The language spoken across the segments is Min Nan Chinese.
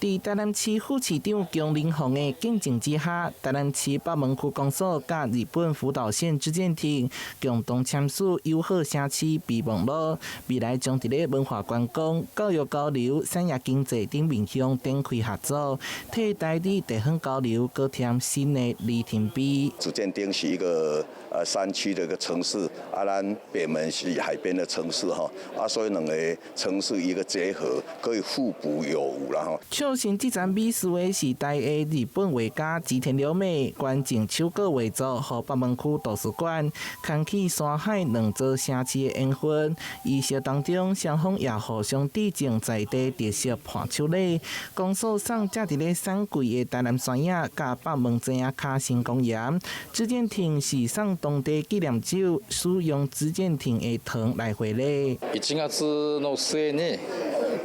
佇台南市副市長姜玲鳳的見證之下，台南市北門區公所佮日本福島縣知見町共同簽署友好城市備忘錄，未來將佇咧文化觀光、教育交流、產業經濟等面向展開合作，替台日地方交流閣添新的里程碑。酉見町是一個山區的一個城市，啊，咱北門是海邊的城市吼，啊，所以兩個城市一個結合，可以互補有無啦吼。唱新這盞美事的是台裔日本畫家吉田良美捐贈手稿畫作，予北門區圖書館，牽起山海兩座城市的緣分。儀式當中，雙方也互相致贈在地特色伴手禮。公所送這佇咧雪櫃的台南山野佮北門井仔跤成功鹽。酉見町是送當地紀念酒，使用酉見町的糖來回禮。 1月の末に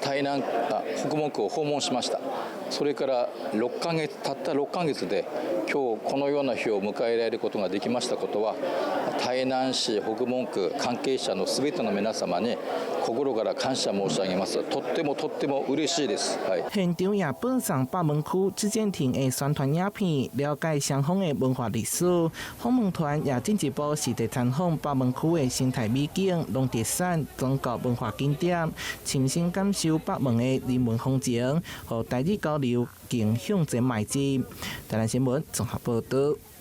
台南あ北門区を訪問しました。それから6ヶ月たった6ヶ月で今日このような日を迎えられることができましたことは、台南市北門区関係者のすべての皆様に心から感謝申し上げます。とってもとっても嬉しいです。はい。現場也放送北門區酉見町的宣傳影片，了解雙方的文化歷史。訪問團也進一步實地參訪北門區的生態美景、農特產、宗教文化景點，親身感受北門的人文風情，予台日交流更向前邁進。台南新聞綜合報導。